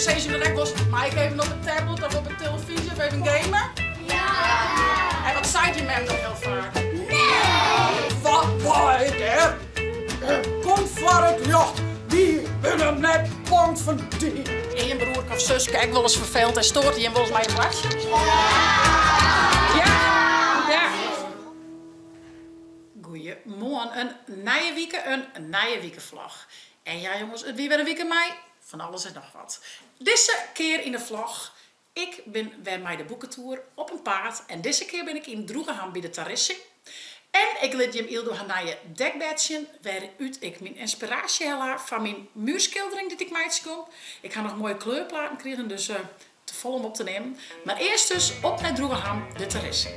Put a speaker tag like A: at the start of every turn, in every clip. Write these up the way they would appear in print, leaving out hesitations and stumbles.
A: Sizze jim dan ek wolris, mei ik even op de tablet of op de telefyzje of even gamen?
B: Ja!
A: En wat seit jim mem dan hiel faak?
B: Nee!
A: Wat wei dêr? Kom foar it ljocht, wy binne net bang foar dy. Is jim broerke of suske ek wolris ferfelend en stoart hy jim wolris mei it boartsjen? Ja! Ja! Goeiemoarn, in nije wike, in nije wikevlog. En ja jonges, it wie wer in wike mei fan alles en noch wat. Dizze kear yn de vlog, ik bin wer mei de boeketoer op 'en paad en dizze kear bin ik yn Droegeham by de Tarissing. En ik lit jim Yldo har nije dekbêd sjen, wêrút ik myn ynspiraasje helle ha foar myn muurskildering dy't ik meitsje gon. Ik ha noch moaie kleurplaten krigen, dus Te folle om op te nimmen. Mar earst dus op nei Droegeham, de Tarissing.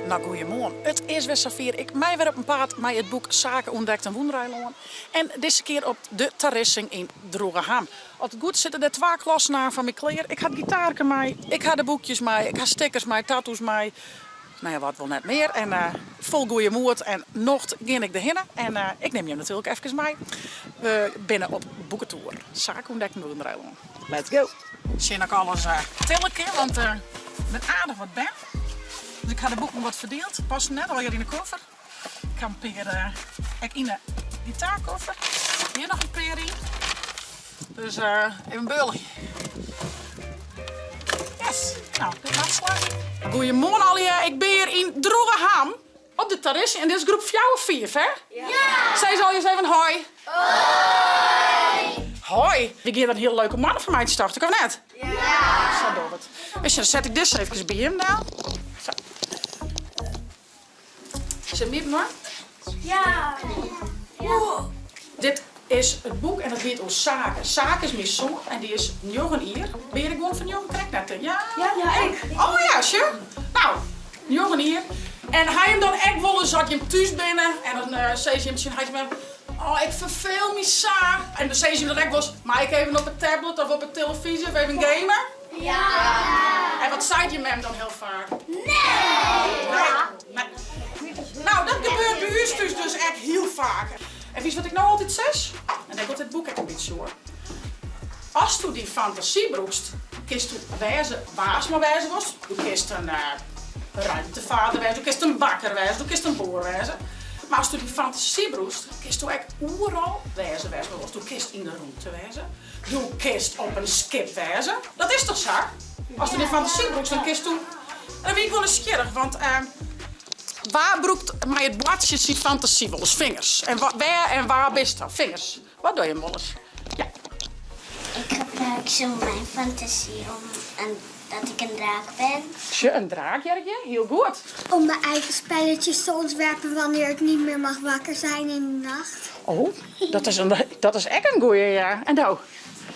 A: No goeiemoarn, it is wer safier. Ik mei wer op 'en paad mei it boek Sake ûntdekt in wûndereilân. En dizze kear op de Tarissing yn Droegeham. As it goed is sitte der twa klassen aan foar my klear. Ik ha it gitaarke mei, ik ha de boekjes mei, ik ha stickers mei, tattoos mei. No ja, wat wol net mear. En fol goeie moed en nocht gean ik derhinne. En ik nim jim natuerlik efkes mei. We binne op boeketoer. Sake ûntdekt in wûndereilân. Let's go! Sjen oft ik alles tille kin, want der binne aardich wat bern. Dus ik ha de boeken wat ferdield. Passen net allegear yn de koffer. Ik ha in pear ek yn de gitaarkoffer. Hjir noch in pear yn. Dus even beulje. Yes, nou, dit moat slagje. Goeiemoarn allegear, ik bin hjir yn Droegeham op de Tarissing en dit is groep fjouwer fiif, hè?
B: Ja!
A: Sis allegear ris even hoi.
B: Hoi!
A: Hoi! Wy gean der in hiele leuke moarn fan meitsjen, tocht ik, of net?
B: Ja!
A: Sa dogge we it. Wist je, dan set ik dizze efkes by jim del. Sa. Sit my op
B: Ja!
A: Dit is it boek en dat giet oer Sake. Sake is myn soan en dy is njoggen jier. Binne hjir ek guon fan njoggen krekt net? Ja?
B: Ja, ik.
A: Oh ja, sjoch. No, njoggen jier. En ha jim dan ek wolris as jim thús binne en dan uh, sizze jim tsjin heit en mem, oh ik ferfeel my sa. En dan sizze jim dan ek wolris, mei ik even op de tablet of op de telefyzje of even gamen?
B: Ja!
A: En wat seit jim mem dan hiel faak?
B: Nee!
A: Nee. Nou, dat gebeurt by ús thús dus ek hiel faak. En witst wat ik no altyd sis? En dêr giet dit boek ek in bytsje oer. Asto dyn fantasy brûkst, kinsto wêze wa'tst mar wêze wolst. Do kinst in ruimtevaarder wêze, do kinst in bakker wêze, do kinst in boer wêze. Mar asto dyn fantasy brûkst, kinsto ek oeral wêze wêr'tst mar wolst. Do kinst yn de rûmte wêze, do kinst op in skip wêze. Dat is toch sa? Asto dyn fantasy brûkst, dan kinsto. En dan wie ik wol nijsgjirrich, want wa brûkt mei it boartsjen syn fantasy wolris? Fingers. En wêr en wa bist dan? Fingers. Wat dogge jim wolris? Ja.
B: Ik gebruik zo mijn fantasie om een, dat ik een draak ben.
A: Sjoch, in draak hear ik hjir. Hiel goed.
B: Om mijn eigen spelletjes te ontwerpen wanneer ik niet meer mag wakker zijn in de nacht.
A: Oh, dat is, in, dat is ek in goeie, ja. En do?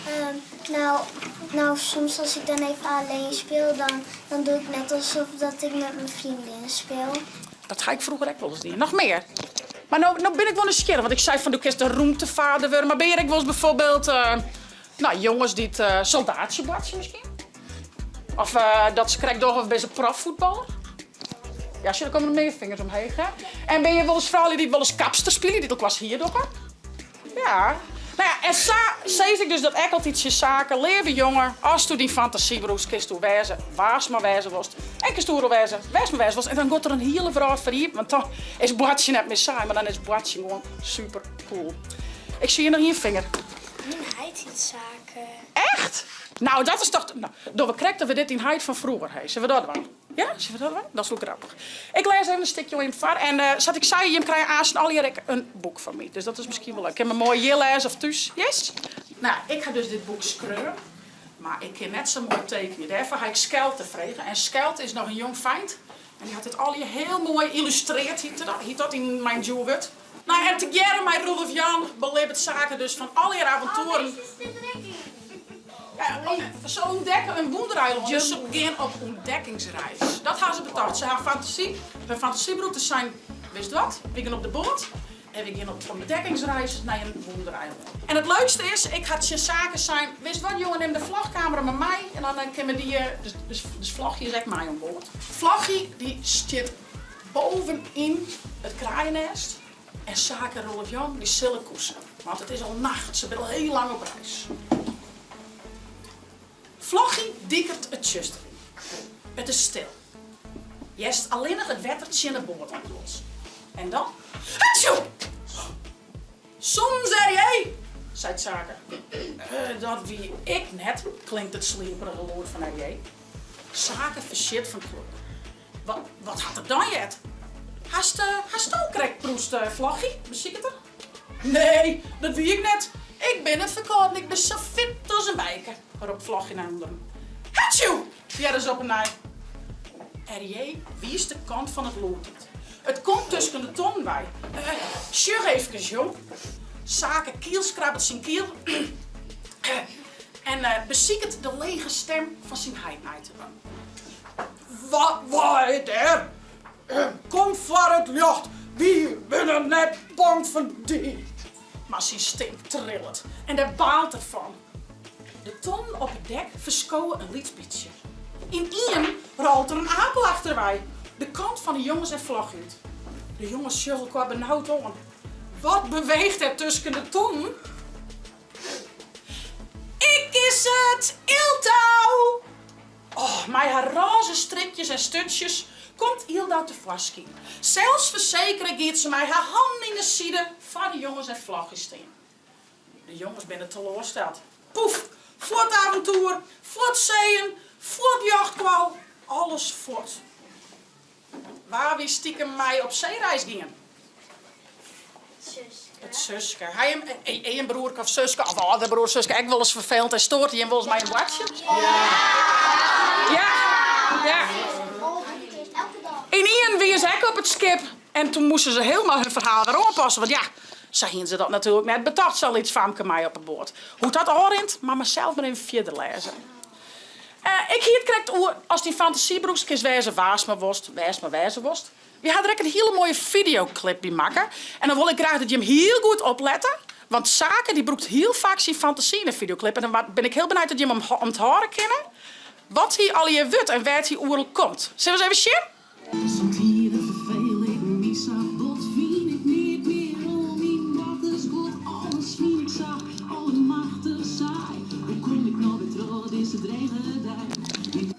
B: Um, nou, nou, soms als ik dan even alleen speel, dan, dan doe ik net alsof dat ik met mijn vriendin speel.
A: Dat ha ik froeger ek wolris dien. Noch mear? Mar no, no bin ik wol nijsgjirrich, want ik sei fan do kinst in rûmtevaarder wurde, mar binne hjir ek wolris byfoarbyld, no, jonges dy't soldaatsje boartsje miskien? Of dat se krekt dogge of binne se proffuotballer? Ja, sjoch, der komme der mear fingers omheech, hè? En binne hjir wolris froulju dy't wolris kapster spylje, dy't elkoars hier dogge? Ja. No ja, en sa sis ik dus dat ek altyd tsjin Sake, leave jonge, asto dyn fantasy brûkst, kinsto wêze wa'tst mar wêze wolst. En kinst oeral wêze wêr'tst mar wêze wolst. En dan giet der in hiele wrâld foar iepen, want dan is boartsjen net mear saai, mar dan is boartsjen gewoan super cool. Ik sjoch hjir noch ien finger.
B: Myn heit hyt Sake.
A: Echt? Nou, dat is toch. No, dogge we krekt of we dit dyn heit fan froeger ha. Sille we dat dwaan? Ja, sille we dat dwaan? Dat is wol grappich. Ik lês even in stikje oan jim foar. En uh, sa't ik sei, jim krije aansten allegear ek in boek fan my. Dus dat is miskien wol leuk. Kin men moai hjir lêze of thús. Yes? Nou, ik ha dus dit boek skreaun. Mar ik kin net sa moai tekenje. Dêrfoar ha ik Skelte frege. En Skelte is noch in jong feint. En dy hat dit allegear hiel moai yllustreard, hyt dat yn mei in djoer wurd. Nou, en tegearre mei Roelof Jan belibbet Sake dus fan allegear avontoeren. Ja, se ûntdekke in wûndereilân, dus se gean op ûntdekkingsreis. Dat ha se betocht. Se ha fantasy, hun fantasy brûkt, se seinen, witst wat, wy gean op de boat en wy gean op ûntdekkingsreis nei in wûndereilân. En it leukste is, ik ha tsjin Sake sein, witst wat jonge, nim de vlogkamera mar mei en dan kinne we dy, dus, dus Vlogje is ek mei oan board. Vlogje dy stiet bovenyn it kraaienêst en Sake en Roelof Jan dy sille koese, want it is al nacht, se binne al hiel lang op reis. Vloggie dikert it tsjuster yn. It is stil. Hearst allinnich it wetter tsjin de boat oanklotsen. En dan, Hatsjoe! Sûnens RJ! seit Sake. Dat wie ik net, klinkt it slieperige lûd fan RJ. Sake fersjit fan kleur. Wat, wat hat er dan heard? Hast, hasto krekt proest, Vloggie? besiket er. Nee, dat wie ik net. Ik bin net ferkâlden, ik bin sa fit as in bijke, ropt Vloggie nei ûnderen. Hatsjoe! hearre se op 'e nij. RJ wiist de kant fan it lûd út. It komt tusken de tonnen wei. Sjoch eefkes, jong. Sake kielskrabbet syn kiel en besiket de lege stem fan syn heit nei te dwaan. Wa, wa is dêr? Kom foar it ljocht, wy binne net bang foar dy. Mar syn stim trillet en dêr baalt er fan. De tonnen op it dek ferskowe in lyts bytsje. Ynienen rôlet der in apel achterwei, de kant fan de jonges en Vlog út. De jonges sjogge elkoar benaud oan. Wat beweecht der tusken de tonnen? Ik is it, Yldau! Oh, mei har rôze strikjes en sturtsjes komt Yldau tefoarskyn. Selsfersekere giet se mei har hannen yn 'e side foar de jonges en Vloggie stean. De jonges binne teloarsteld. Poef! Fuort aventoer, fuort seeën, fuort ljochtkoal, alles fuort. Wa wie stikem mei op seereis gien? It suske. Ha jim in broerke of suske of âldere broer of suske ek wolris ferfelend en stoart jim wolris mei in boartsje? Ja! Ja! Ynienen wiene se ek op it skip en toen moasten se hielendal hun ferhaal wer oanpasse, want ja, sa hiene se dat natuerlik net betocht, sa'n lyts famke mei op 'e boat. Hoe't dat ôfrint, moat men sels mar even fierder lêze. Ik hie it krekt oer, ast dyn fantasy brûkst, kinst wêze wa'tst mar wolst, wêr'tst mar wêze wolst. Wy ha der ek in hiele moaie fideoklip by makke en dan wol ik graach dat jim hiel goed oplette, want Sake dy brûkt hiel faak syn fantasy yn 'e fideoklip en dan bin ik hiel benijd dat jim ûnthâlde kinne wat hy allegear wurdt en wêr't hy oeral komt. Sille we ris even sjen?
C: Somtiden ferfeel ik my sa bot, fyn ik neat mear oan myn boartersguod, alles fyn ik sa allemachtich saai, hoe kom ik no wer troch dizze drege dei?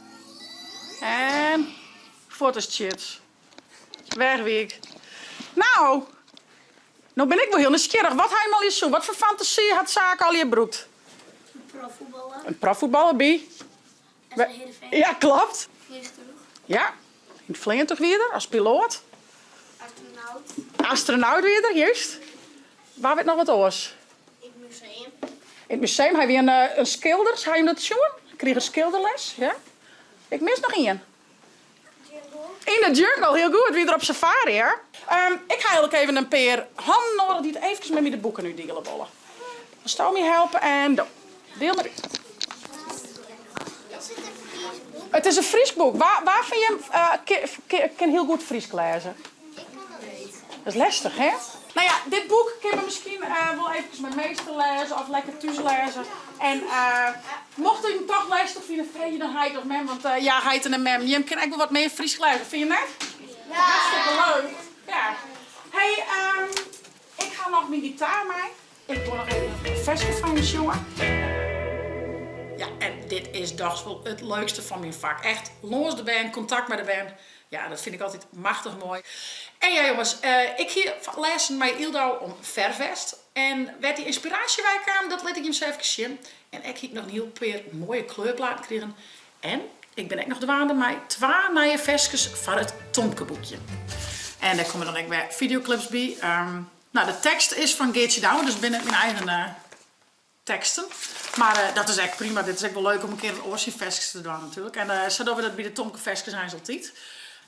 A: En fuort is Tsjits. Weg wie ik. No, no bin ik wol hiel nijsgjirrich. Wat ha jim allegear sjoen? Wat foar fantasy hat Sake allegear brûkt?
B: In profvoetballer.
A: In profvoetballer by?
B: SC Heerenveen.
A: Ja, klopt.
B: Vliegtuig.
A: Ja, yn it fleantúch wie er, as piloat.
B: Astronaut.
A: Astronaut wie er, juist. Wa wit noch wat oars?
B: Yn it museum.
A: Yn it museum, hy wie in skilder, ha jim dat sjoen? Krige skilderles, ja. Ik mis noch ien.
B: Jungle.
A: Yn de jungle, hiel goed. Wie er op safari, hè? Ik ha eigentlik even in pear hannen noadich dy't eefkes mei my de boeken útdiele wolle. Wolsto my helpe en do. Diel mar út.
B: Is it in Frysk boek?
A: It is in Frysk boek. Wa, wa fan jim kin hiel goed Frysk lêze?
B: Ik kan dat net.
A: Dat is lestich, hè? No ja, dit boek kinne we miskien wol eefkes mei meester lêze of lekker thús lêze. En mocht u him toch lestich fine, freegje dan heit of mem, want ja, heiten en memmen, jim kinne ek wol wat mear Frysk lêze, fine je net?
B: Ja!
A: Hartstikke leuk. Ja. Hey, ik ha noch myn gitaar mei. Ik wol noch even in ferske fan je sjonge. Ja, en dit is dochs wol it leukste fan myn fak. Echt lâns de bern, kontakt mei de bern. Ja, dat fyn ik altyd machtich moai. En ja jonges, ik hie lêsten mei Yldau om ferf west. En wêr't dy ynspiraasje wei kaam, dat lit ik jim sa efkes sjen. En ek hie ik noch in hiel pear moaie kleurplaten krigen. En ik bin ek noch dwaande mei twa nije ferskes foar it Tomkeboekje. En dêr komme dan ek wer fideoklips by. No, de tekst is fan Geartsje Douwe, dus it binne net myn eigen teksten. Mar dat is ek prima, dit is ek wol leuk om in kear in oar syn ferskes te dwaan natuerlik. En sa dogge we dat by de Tomke-ferskes eins altyd.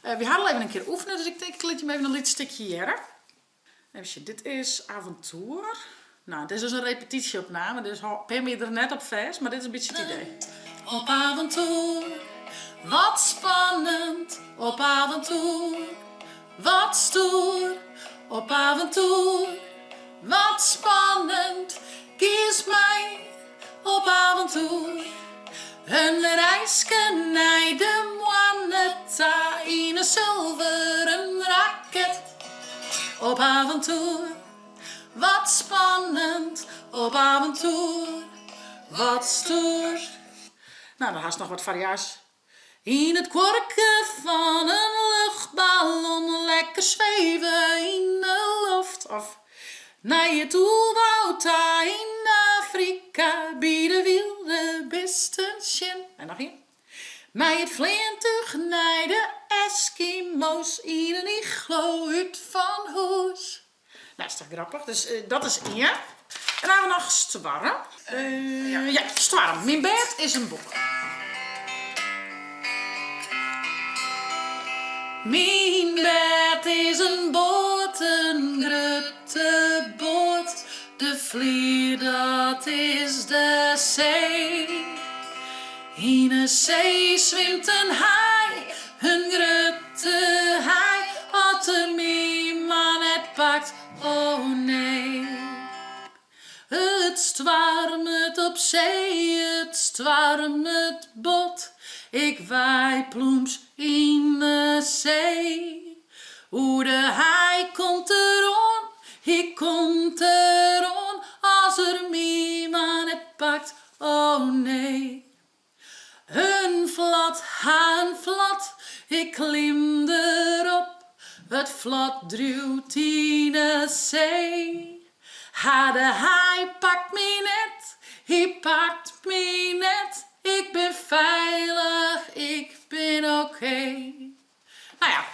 A: Wy ha al even in kear oefene, dus ik tink ik lit jim even in lyts stikje hearre. Even sjen, dit is Avontoer. No, dit is dus in repetysje-opname, dus pin my der net op fêst, mar dit is in bytsje it idee. Op aventoer, wat spannend, op aventoer, wat stoer. Op aventoer, wat spannend, giest mei op aventoer. In reiske nei de moanne ta yn in sulveren raket. Op aventoer, wat spannend, op aventoer, wat stoer. No, dan hast noch wat fariaasjes. Yn it kuorke fan in luchtballon lekker sweve yn de loft. Of nei it oerwoud ta yn Afrika by de wylde bisten sjen. En noch ien. Mei it fleantúch nei de Eskimo's yn in iglo útfanhûs. No, is toch grappich? Dus dat is ien. En dan ha we noch stoarm. Ja, stoarm. Myn bêd is in boek. Myn bêd is in boat, in grutte boat. De flier dat is de see. Yn 'e see swimt in haai, in grutte haai, as er my mar net pakt, oh nee. It stoarmet op see, it stoarmet bot, ik waai plûms yn 'e see. Oer de haai komt er oan, hy komt der oan, as er my mar net pakt, Oh nee. In flot, ha in flot, ik klim derop. It flot driuwt yn 'e see. Ha de haai pakt my net, hy pakt my net. Ik bin feilich, ik bin okee. No ja,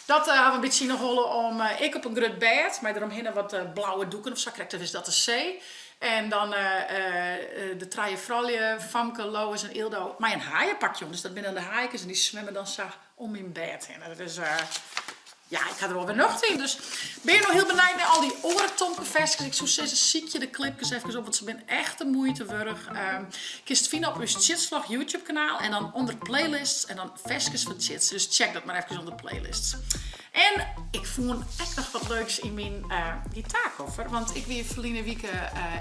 A: dat ha we in bytsje yn 'e holle om ik op in grut bêd mei deromhinne wat blauwe doeken of sa, krekt is dat de see. En dan de trije froulju, Famke, Lois en Ildo, mei in haaiepakje oan. Dus dat binne dan de haaikes en dy swimme dan sa om myn bêd hinne. Dat is, ja, ik ha der wol wer nocht yn. Dus binne jo no hiel benijd nei al dy oare Tomke-ferskes? Ik soe sizze, sykje de klipkes efkes op, want se binne echt de muoite wurdich. Kinst fine op ús Tsjitsvlog YouTube kanaal en dan ûnder playlists en dan ferskes fan Tsjits. Dus check dat mar efkes ûnder playlists. En ik fûn ek noch wat leuks yn myn gitaarkoffer, want ik wie ferline wike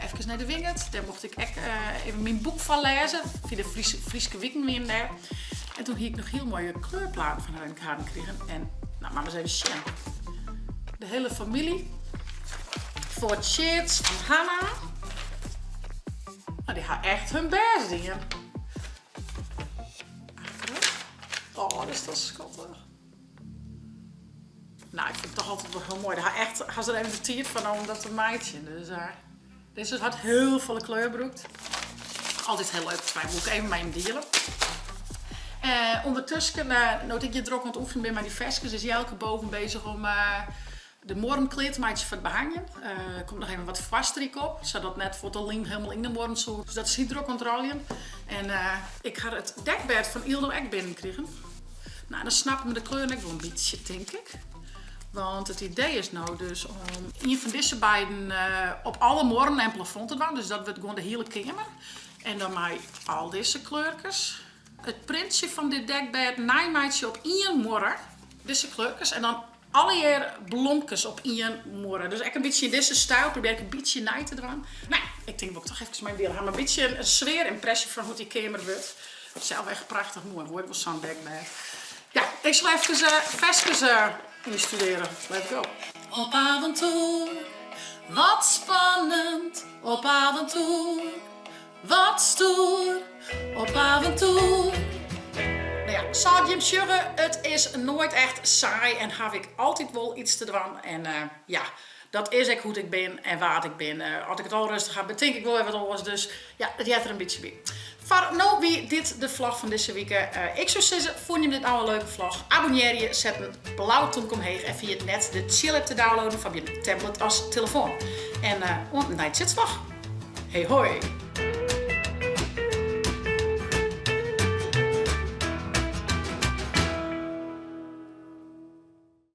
A: efkes nei de Wingerd. Dêr mocht ik ek even myn boek foarlêze. Fia de Fryske Wiken wienen dêr. En toen hie ik noch hiel moaie kleurplaten fan harren krigen. En nou, moatte we ris even sjen. De hele famylje. Foar Tsjits fan Hanna. Nou, dy ha echt hun bêst dien. Oh, dat is toch skattich. Nou, ik fyn it toch altyd wol hiel moai. Ha echt, ha se der even de tiid foar om dat te meitsjen. Dus uh, dizze hat hiel folle kleur brûkt. Altyd hiel leuk, dus woe ik even mei jim diele. Uh, ûndertusken, uh, no't ik hjir drok oan it oefenjen bin mei dy ferskes, is Jelke boven bezich om uh, de muorren klear te meitsjen foar it behangjen. Der komt noch even wat foarstryk op, sadat net fuort de lym hielendal yn de muorren soe. Dus dat is hy drok oan it rôljen. En ik ha it dekbêd fan Ildo ek binnen krigen. Nou, dan snappe we de kleuren ek wol in bytsje, tink ik. Want it idee is no dus om ien fan dizze beiden op alle muorren en plafond te dwaan. Dus dat wurdt gewoan de hiele keamer. En dan mei al dizze kleurkes. It printsje fan dit dekbêd neimeitsje op ien muorre. Dizze kleurkes. En dan Allegear blomkes op ien muorre. Dus ek in bytsje yn dizze styl probearje ik in bytsje nei te dwaan. No, ik tink wol ik toch efkes mei diele. Ha mar in bytsje in sfearympresje fan hoe't dy keamer wurdt. Sels echt prachtich moai. Woe ek wol sa'n dekbêd. Ja, ik sil efkes ferskes ynstudearje. Let's go. Op aventoer, wat spannend. Op aventoer. Wat stoer, op aventoer. No ja, sa't jim sjogge, it is noait echt saai en haw ik altyd wol iets te dwaan. En ja, dat is ek hoe't ik bin en wa't ik bin. As ik it al rêstich ha, betink ik wol wer wat oars. Dus ja, it heart der in bytsje by. Foar no wie dit de vlog fan dizze wike. Ik soe sizze, fûn jim dit no in leuke vlog? Abonnearje, set in blau tomke omheech en ferjit net de Chill-app te downloaden foar jim tablet as telefoan. En oant in nije Tsjitsvlog. Hey hoi!